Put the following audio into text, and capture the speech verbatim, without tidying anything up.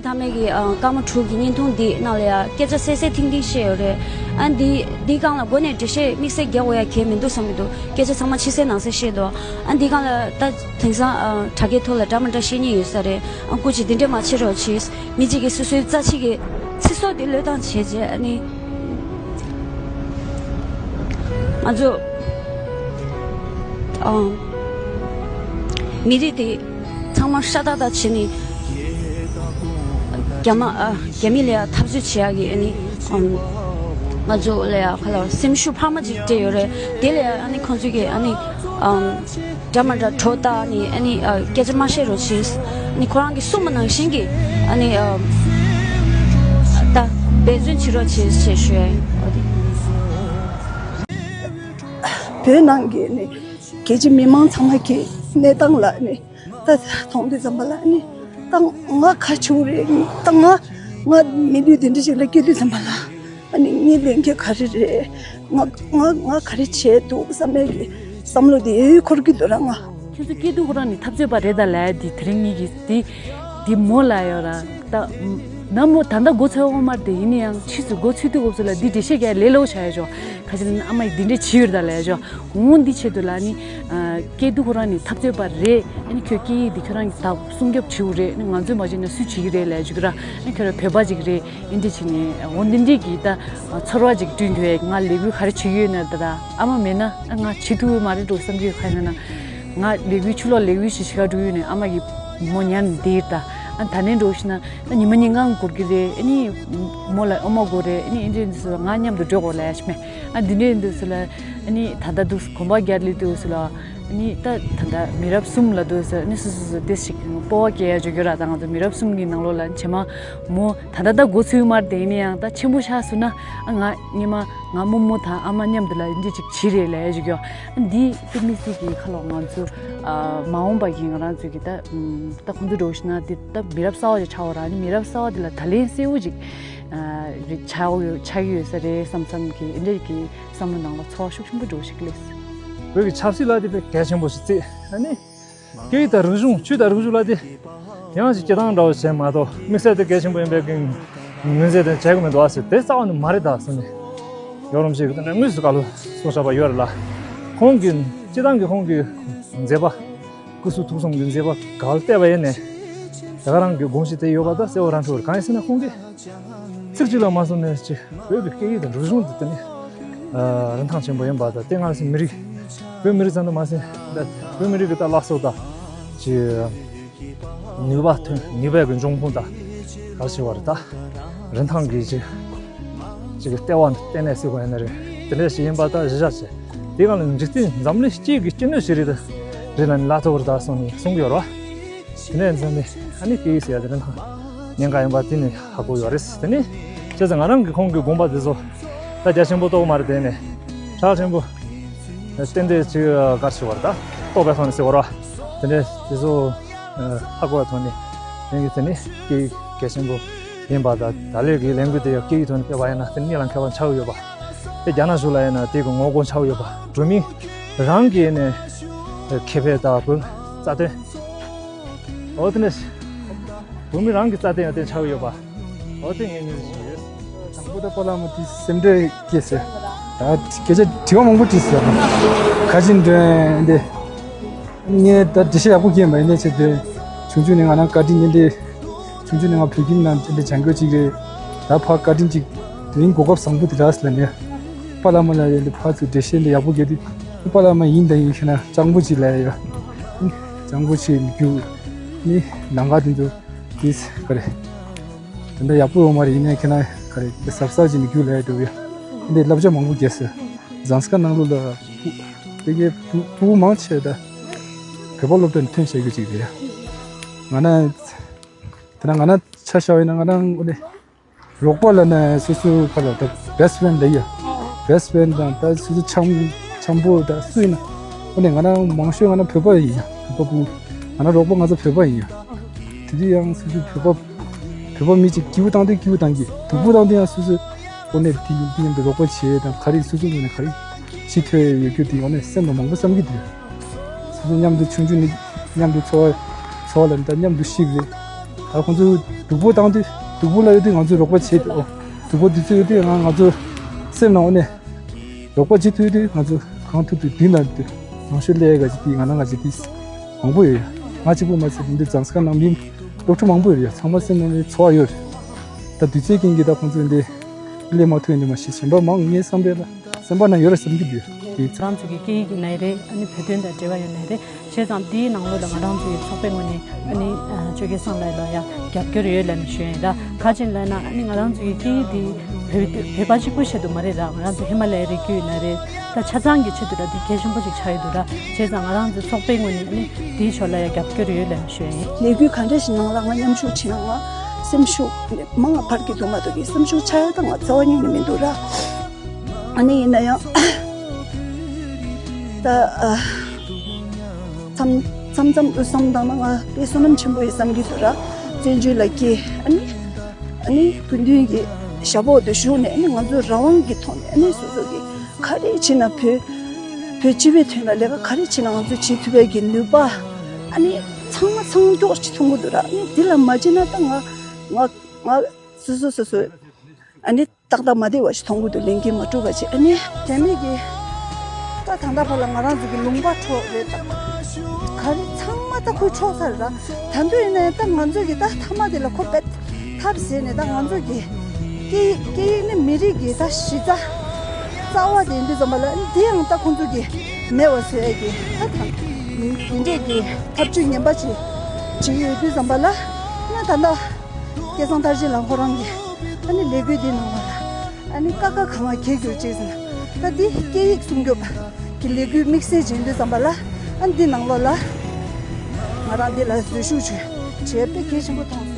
མཐའ་མའི་གི་ཨ་སྐར་མ་དྲུག་གི་བརྙན་ཐུང་འདི་ནང་ལ་ཡ་སྐད་ཆ་གསལ་གསལ་ཐིང་ཐིང་བཤད་ཡོད་རེད། ཨ་འདི་འདི་སྒང་ལ་མགོ་ནས་འགྲེལ་བཤད་དམིགས་བསལ་རྒྱག་དགོས་ཡ་གལ་མི་འདུག་བསམ་གྱི་འདུག་སྐད་ཆ་ཚང་མ་ཕྱི་གསལ་ནང་གསལ་བཤད་འདུག་ཨ་འདི་སྒང་ལ་ད་དེང་སང་ཨ་དྲ་རྒྱའི་ཐོག་ལ་འདྲ་མི་འདྲ་བཤད་མཁན་ཡོད་ས་རེད། ཨ་སྐུ་མཁྱེན་འདི་འདྲས་མ་བྱེད་རོགས་གྱིས། མི་གཅིག་གིས་སོ་སོའི་རྩ་ཆེ་གི་ཚེ་སྲོག་དེ་བློས་བཏང་བྱས་རྗེས་ཨ་ནི། ང་ཚོ་ཨ་མི་རིགས་དེ་ཚང་མ་ཤ་སྟག་སྟག་བྱས་ནས་རྒྱ་མ་ཨ་རྒྱ་མི་ལ་ཡ་འཐབ་རྩོད་བྱེད་ཡག་གི་ཨ་ནི་ཨམ་ང་ཚོ་ལ་ཡ་ག་ལ་སེམས་ཤུགས་འཕར་མ་ཅིག་སྤྲད་ཡོད་རེད། དེ་ལ་ཡ་ཨ་ནི་ཁོང་ཚོས་ཀྱི་ཨ་ནི་ཨམ་འདྲ་མ་འདྲ་གྲོགས་ལྟ་ནི་ཨ་ནི་ཨ་སྐད་ཆ་མ་བཤད་རོགས་བྱེད། ཨ་ནི་ཁོ་རང་གིས་གསུངས་པ་ནང་བཞིན་གྱི་ཨ་ནི་ཨ་ད་འབད་བརྩོན་བྱེད་རོགས་བྱེད་ཅེས་ཞུ་ཡ་ཡིན། འོ་དེ། བོད་ནང་གི་ནི་རྒྱལ་སྤྱི་མི་མང་ཚང་མ་གི་གནས་སྟངས་ལ་ནི་ད་མཐོང་དུས་ཙམ་པ་ལ་ནི་ད་ང་ག་བྱུང་རེད། ད་ང་ང་མི་ལུས་དེ་འདྲ་ཞིག་ལ་སྐྱེ་དུས་ཙམ་པ་ལ་ཨ་ནི་ངའི་ལས་འགན་ག་རེ་རེད། ང་ང་ང་ག་རེ་བྱས་འདུག་བསམ་པའི་གི་བསམ་བློ་དེ་ཡོད་འཁོར་གི་འདུག་ར་ང་། ཁྱེད་ཚོ་སྐྱེ་དུས་ཁོ་རང་ནི་འཐབ་རྩོད་པ་རེད་ད་ལབ་ཡ་འདི་དེ་རིང་ངེད་ཀྱིས་འདི་འདི་མོ་ལ་ཡོད་ར་ད། ན་མོ་ད་ལྟ་མགོ་ཚོས་འོ་མར་དེ་ཡིན་ན་ཡང་ཕྱིས་སུ་མགོ་ཚོས་དུས་སྐབས་སུ་ལ་འདི་འགྲེལ་བཤད་རྒྱག་ལས་སླ་བོ་བྱ་ཡ་ཞོག་ཁ་ཅིག་ལ་ནི་ཨ་མ་ཡིས་འདི་འདྲས་བྱས་ཡོད་ད་ལབ་ཡ་ཞོག་འོ་འདི་ཆེད་དུ་ལ་ནི་ཨ་སྐྱེ་དུས་ཁོ་རང་ནི་འཐབ་རྩོད་པ་རེད། ཨ་ནི་ཁྱོད་སྐད་ཡིག་འདི་ཁྱོད་རང་གིས་ད་སྲུང་སྐྱོབ་བྱེད་དགོས་རེད། ཨ་ནི་ང་ཚོས་མ་བྱས་ན་སུས་བྱེད་ཀྱི་རེད་ལབ་ཡ་ཞོག་གི་ར། ཨ་ནི་ཁྱོད་རང་བོད་པ་ཅིག་རེད། ཨིན་འདྲ་བྱས་ནས་འོ་འདི་འདྲས་ཀྱི་ད་ཚོར་བ་ཅིག་བསྐྲུན་ཐུབ་ཡས། ང་ལས་འགུལ་ག་རེ་བྱེད་ཀྱི་ཡོད་ན་ད་ད་ཨ་མ་མེད་ན་ཨ་ང་བྱེད་ཐུབ་ཀྱི་མ་རེད་འགྲོ་བསམ་གྱི་ཡོད། ག་ཡིན་ན་ང་ལས་འགུལ་ཕྱི་ལོགས་ལས་འགུལ་ཞིག་བྱེད་ག་འགྲོ་ཡོད་ནས་ཨ་མ་གིས་མོ་ཉར་ནས་བསྡད་ད། ཨ་ད་ནས་འགྲོ་ཞིག་ན་ཨ་ཉི་མ་ཉིན་གང་འགོར་གྱི་རེད། ཨ་ནི་མོ་ལ་ཨ་མ་དགོས་རེད། ཨ་ནི་ཨིན་འདྲ་འདི་ཚོ་ང་མཉམ་དུ་འགྲོ་དགོས་ལབ་ཡ་ཞིག་མེད། ཨ་འདི་འདྲ་འདི་ཚོ་ལ་ཨ་ནི་ད་ལྟ་འདུག་གོམ་པ་རྒྱག་ལས་འདུག་ཚོ་ལ། ནི་ད་ད་ལྟ་མི་རབས་གསུམ་ལ་འདུག་ཟེར་ནི་སོ་སོ་སོ་དེ་ཞིག་སྤོབས་པ་སྐྱེ་ཡ་བརྗོད་རྒྱུ་ར། ད་ང་ཚོ་མི་རབས་གསུམ་གྱི་ནང་ལོགས་ལ་བྱེ་མ་མོ་ད་ལྟ་ད་འགོ་ཚུགས་མར་དེ་ཡིན་ན་ཡང་ད་ཆེན་པོ་ཆགས་སོང་ན་ཨ་ང་སྔོན་མ་ང་རྨོ་མོ་དང་ཨ་མ་མཉམ་དུ་ལ་འདི་ཅིག་བྱེད་རེད་ལབ་ཡ་བརྗོད་རྒྱུ། འདི་དེ་དམིགས་བསལ་གྱི་ཁ་ལོ་ང་ཚོ་མ་འོངས་པ་གི་ང་རང་ཚོ་གི་ད་ད་ཁོང་ཚོ་འགྲོ་ཞིག་ན་དེ་ད་མི་རབས་གསར་བ་ཅིག་ཆགས་ཡོད་ར། ནི་མི་རབས་གསར་བ་དེ་ལ་ད་ལན་གསལ་བོ་ཅིག་རེད་ཆགས་ཡོད་ཆགས་ཡོད་ས་རེད་བསམ་བསམ་གི་འདི་འདྲ་གི་བསམ་བློ་ནང་ལ་ཚོར་བ་ཤུགས་ཆེན་པོ་འགྲོ་ཞིག་སླེབས། བོད་ཀྱི་ཆབ་སྲིད་ལ་དེ་དཔེ་གལ་ཆེན་པོ་ཞིག་བརྩིས། ཨ་ནི་སྐད་ཡིག་དང་རིག་གཞུང་། ཆོས་དང་རིག་གཞུང་ལ་དེ་ཡང་ཞིག་སྤྱི་བཏང་འདྲ་བོ་བྱས་མ་གཏོགས་དམིགས་བསལ་དེ་གལ་ཆེན་པོ་ཡིན་པའི་གི་ངོས་འཛིན་དེ་བྱེད་དགོས་མི་འདུག་ཨ་ཟེར། དེ་རྩ་བ་ནས་མ་རེད་ད་ཟེར་ནས་ཡོ་རོབ་ཞིག་གི་དངོས་སུ་བཀའ་སློབ་གསུངས་བཞག་པ་ཡོད་རེད་ལ། ཁོང་གི་སྤྱི་བཏང་གི་ཁོང་གི་མཛད་པ། སྐུ་གཟུགས་ཐུགས་གསུང་གི་མཛད་པ་ག་ལ་བལྟས་པ་ཡིན་ནས་དེ་ག་རང་གི་དགོངས་གཞི་དེ་ཡོད་པ་ད་གསལ་བོ་རང་འཕྲོ་བར་གང་ཡིན་ཟེར་ན་ཁོང་གིས་ཚིག་གཅིག་ལ་མ་སོང་ནས་ཅིག་བོད་ཀྱི་སྐད་ཡིག་དང་རིག་གཞུང་འདི་དེ་ནི་རིན་ཐང་ཆེན་པོ་ཡིན་པ་དང་། དེ་སྔ་ཕྱི་མི་རིགས་བོད་མི་རིགས་ཙམ་དུ་མ་ཟད་བོད་མི་རིགས་ཀྱི་ད་བླ་སྲོག་དང་ཅིག་ནུས་པ་ཐོན་ནུས་པའི་གི་འབྱུང་ཁུངས་དང་ག་རེ་ཟེར་བ་རེད། ད་རིན་ཐང་གི་ཅིག་ཅིག་ལྟེ་བ་ནས་ལྟེ་གནས་ཟེར་བ་ཡིན་ན་རེད། དེ་འདྲ་ཞིག་ཡིན་པ་ད་གཞི་བཞག་བྱས། དེ་གང་ལ་འཇིག་རྟེན་འཛམ་གླིང་སྤྱིའི་གི་སྤྱི་གནོད་ཞིག་རེད། རེད་ལ་ནི་ལ་ཐོ་བར་ད་སོང་ནས་གསུང་གི་ཡོད་རེད་བ། དེ་ནས་འཛམ་གླིང་ཨ་ནི་སྐད་ཡིག་ཟེར་ཡ་དེ་རིན་ཐང་ཉེན་ཁ་ཡིན་པ་དེ་ནི་ཧ་གོ་ཡོད་རེད། དེ་ནི་བྱས་ཙང་ང་རང་གི་ཁོང་གི་དགོངས་པ་དེ་ཚོ་ད་རྒྱ་ཆེན་པོ་རྟོགས་མ་རེད། དེ་ནི་ཧྲག་ཆེན་པོ་ཏན་ཏན་ཅིག་གར་ཞིག་བར་ད་རྟོགས་པའི་ཐོག་ནས་ཟེར་བ་རེད་བ། དེ་འདྲ་དེ་ཚོ་ཧ་གོ་བའི་ཐོག་ནས་ཡིན་གྱི། དེ་ནི་སྐད་ཡིག་གལ་ཆེན་པོ་ཡིན་པ་དང་། ད་ལོའི་གི་ལས་འགུལ་དེ་ཡང་སྐད་ཡིག་ཐོག་ནས་སྤེལ་བ་ཡིན་ན་དེ་གཉིས་ལ་མཁས་པ་ཆགས་ཡོད་པ། དེ་རྒྱ་ནག་གཞུང་ལ་ཡིན་ན་དེ་གི་ངོ་རྒོལ་ཆགས་ཡོད་པ། འགྲོ་མི་རང་གི་ནས་ཁེ་ཕན་དང་བོད་རྩ་དོན། འོ་དེ་ནས་བོད་མི་རང་གི་རྩ་དོན་ཡང་དེ་ཆགས་ཡོད་པ། འོ་དེ་ངས་ངོས་འཛིན་ཞུ་ཡོད། དང་པོ་ད་པཱ་ལགས་མ་དེ་སེམས་ཁྲལ་སྐྱེས་ཟེར། ད་སྐད་ཆ་དྲི་བ་མང་པོ་དྲིས་ཟེར། ག་ཅིན་འདྲ་འདི། ངས་ད་འགྲེལ་བཤད་ཡག་པོ་སྐྱེལ་མ་ཡིན་ནས་བྱས་ཏེ། ཆུང་ཆུང་ནས་ང་རང་བཀའ་དྲིན་ཉིན་དེ། ཆུང་ཆུང་ནས་ང་བོད་ཁྱིམ་ནང་དེ་འདྲ་སྦྱང་དགོས་ཅིག་རེད། ད་ཕར་བཀའ་དྲིན་ཅིག་དེ་རིང་གོ་སྐབས་བཟང་པོ་དེ་རག་ཟེར་ལ་ནས། པཱ་ལགས་མ་ལ་ཡ་ལས་ཕར་ཚུར་འགྲེལ་བཤད་འདི་ཡག་པོ་རྒྱག་དུས། པཱ་ལགས་མ་ཡིན་དང་ཡིན་ཤེ་ན་སྤྱང་པོ་ཅིག་ལ་ཡ། སྤྱང་པོ་ཅིག་མི་རྒྱུག་ནི་ལམ་ཁ་དེ་ཚོ་དེ་ག་རེ། དེ་འདྲ་ཡག་པོ་ཡོད་མ་རེད། ཡིན་ནའི་ཁྱེད་རང་ག་རེ་གཟབ་གཟབ་ཅིག་ནས་རྒྱུགས་ལ་ཡ་འགྲོ་གི་ཡ། འདི་བསླབ་བྱ་མང་པོ་རྒྱས་སོང་། ཟངས་དཀར་ནང་ལོགས་ལ་ཕྲུ་གུ་མང་ཆེ་ད་བོད་པ་སློབ་གྲྭ་ནས་ཐོན་བྱེད་རྒྱུ་ཅིག་རེད་ཡ། ང་ན་དེ་ན་ང་ན་ཆ་བཞག་པ་ཡིན་ན་ང་རང་འོ་ནས་རོགས་པ་ལ་ནས་སོ་སོ་ཁ་ལ་ད་best friend ལ་ཡ། best friend དང་ད་སོ་སོ་འཆམ་འཆམ་པོ་ད་སུ་ཡིན་ན་འོ་ནས་ང་རང་མང་ཤོས་ང་རང་བོད་པ་ཡིན་ཡ། བོད་པ་སྤུ་གུ་ང་རང་རོགས་པ་ང་ཚོ་བོད་པ་ཡིན་ཡ། དེ་དུས་ཡང་སོ་སོ་བོད་པ། བོད་པ་མི་གཅིག་སྐྱིད་པོ་བཏང་དུས་སྐྱིད་པོ་བཏང་གི། སྡུག་པོ་བཏང་དུས་ཡང་སོ་སོ་ཨོ་ནས་དེ་ཡིན་དེ་མཉམ་དུ་རོགས་པ་བྱེད་དང་། ག་རེ་སོ་སོ་ངོས་ནས་ག་རེ་བྱེད་ཐུབ་ཡོད་རྒྱུ་དེ་ཨོ་ནས་སེམས་ལ་མང་པོ་བསམ་གི་འདུག་སོ་སོ་མཉམ་དུ་ཆུང་ཆུང་ནས་མཉམ་དུ་འཚོ་བ་འཚོ་བ་ལ་ད་མཉམ་དུ་གཤིབ་རེད། ད་ཁོང་ཚོས་སྡུག་པོ་བཏང་དུས་སྡུག་པོ་ལ་ཡོད་དུས་ང་ཚོས་རོགས་པ་བྱེད་དོ། སྡུག་པོ་དུས་ཚོད་ཡོད་དུས་ང་ང་ཚོ་སེམས་ནང་ནས་རོགས་པ་བྱེད་ཐུབ་དུས་ང་ཚོ་གང་ཐུབ་ཐུབ་དུས་ན་དུས་ནང་ཤོས་ལས་ག་ཅིག་དུས་ང་ན་ང་ཅིག་དུས་མང་པོ་ཡོད་ཡ། ང་གཅིག་པོ་མ་ཟད་འདི་འཛམ་གང་ནང་མི་སློབ་ཕྲུག་མང་པོ་ཡོད་ཡ། ཚང་མ་སེམས་ནང་ནས་ཚོར་བ་ཡོད་རེད། ད་དུས་ཚོད་ཀྱིན་གྱི་ད་ཁོང་ཚོས་འདི་ལས་མ་ཐུབ་ཡིན་དུས་མ་ཤེས་གཞན་པ་མང་ངའི་བསམ་པས་ལ། སེམས་པ་ན་ཡོད་རེད་བསམ་གྱི་འདུག་དེ་ཚོ། རང་ཚོ་གི་སྐད་ཡིག་ཡིན་ནའི་རེད། ཨ་ནི་བོད་དོན་དང་འབྲེལ་བ་ཡོད་ནའི་རེད། བྱས་ཙང་འདིའི་ནང་ལོགས་ལ་ང་རང་ཚོ་ཡི་ཚོགས་པའི་ངོས་ནས་ཨ་ནི་ཨ་ཇོ་སྐལ་བཟང་ལགས་ལ་ཡང་རྒྱབ་སྐྱོར་ཡོད་ལབ་ནས་ཞུ་ཡ་ཡིན་ད། ག་ཅིག་ལབ་ན་ཨ་ནི་ང་རང་ཚོ་ཡི་སྐད་ཡིག་འདི་བོད་བོད་པ་གཅིག་པུ་ཆེད་དུ་མ་རེད་ད། ང་རང་ཚོ་ཧི་མ་ལ་ཡའི་རི་རྒྱུད་ཡིན་ནའི་རེད། ད་ཆ་ཚང་གི་ཆེད་དུ་ད་འདི་གལ་ཆེན་པོ་ཅིག་ཆགས་ཡོད་འདུག་ད། བྱས་ཙང་ང་རང་ཚོ་ཚོགས་པའི་ངོས་ནས་ཨ་ནི་འདིའི་ཕྱོགས་ལ་ཡང་རྒྱབ་སྐྱོར་ཡོད་ལབ་ནས་ཞུ་ཡ་ཡིན། ལས་འགུལ་ག་འདྲ་ཞིག་ནང་ལ་ང་མཉམ་ཞུགས་བྱེད་ན་ང་སེམས་ཤུགས་མང་ང་འཕར་གྱི་འདུག་མ་གཏོགས་ཀྱི་སེམས་ཤུགས་ཆག་ཡ་ད་ང་རྩ་བ་ཉིད་ནས་མི་འདུག་ར། ཨ་ནི་ཡིན་ན་ཡང་ད་ཨ་མཚམས་མཚམས་མཚམས་དབུས་གཙང་དང་ན་ང་དཔེ་བསོད་ནམས་ཆེན་པོ་ཡིན་བསམ་གྱི་འདུག་ར། བཙན་བྱོལ་ལ་སྐྱེས། ཨ་ནི་ཨ་ནི་སྐུ་མདུན་གྱི་ཞབས་འོག་ཏུ་བཞུགས་ནས་ཨ་ནི་ང་ཚོ་རང་དབང་གི་ཐོག་ནས་ཨ་ནི་སོ་སོ་གི་ག་རེ་བྱེད་ན་བོད་བོད་སྤྱི་པའི་དོན་ལ་ལས་ཀ་ག་རེ་བྱེད་ན་ང་ཚོ་བྱེད་ཐུབ་པའི་གི་ནུས་པ་ཨ་ནི་ཚང་མ་ཚང་མགྱོགས་ཅིག་མཐོང་གི་འདུག་ར། ཨ་ནི་འདི་ལ་མ་བྱེད་ན་ད་ང་ང་ང་སོ་སོ་སོ་སོ་ཨ་ནི་ཏག་ཏག་མ་བདེ་བ་ཞིག་མཐོང་གི་འདུག་ལས་འགན་མ་སྒྲུབ་པ་བྱས། ཨ་ནི་དེ་མིན་གྱི་ད་ད་ལྟ་བར་ལ་ང་རང་ཚོ་གི་ལུང་པ་འཕྲོག་རེད་ད། ག་རེ་ཚང་མ་ད་ཁོས་འཕྲོག་ཚར་ར། ད་དུང་ཡིན་ན་ཡང་ད་ང་ཚོ་གི་ད་མཐའ་མ་དེ་ལ་ཁོ་བེད་ཐབས་ཟད་ནས་ད་ང་ཚོ་གི་སྐད་ཡིག་སྐད་ཡིག་ནི་མི་རིགས་ཀྱི་ད་གཞི་རྩ་རྩ་བ་དེ་ཡིན་དུས་ཙམ་པ་ལ་འདི་ཡང་ད་ཁོང་ཚོ་གི་མེད་པ་བཟོ་ཡས་ཀྱི་ད་ད་འདི་འདྲས་ཀྱི་ཐབས་ཇུས་ངན་པ་ཅིག་བྱེད་ཀྱི་ཡོད་དུས་ཙམ་པ་ལ་ང་ད་ད་སྐལ་བཟང་མཐར་ཕྱིན་ལགས་ཁོ་རང་གི་ཨ་ནི་ལས་འགུལ་འདི་ནང་ལ་ཨ་ནི་ཀ་ཁ་གང་ང་གེ་གྱུར་ཅིག་ཟིན་ད་འདི་སྐད་ཡིག་སྲུང་སྐྱོབ་ཀྱི་ལས་འགུལ་དམིགས་བསལ་བྱེད་དུས་ཙམ་པ་ལ་ཨ་འདི་ནང་ལོགས་ལ་ང་རང་འདི་ལ་འཛུལ་ཞུགས་བྱས་བྱས་དཔེ་གལ་ཆེན་པོ་མཐོང་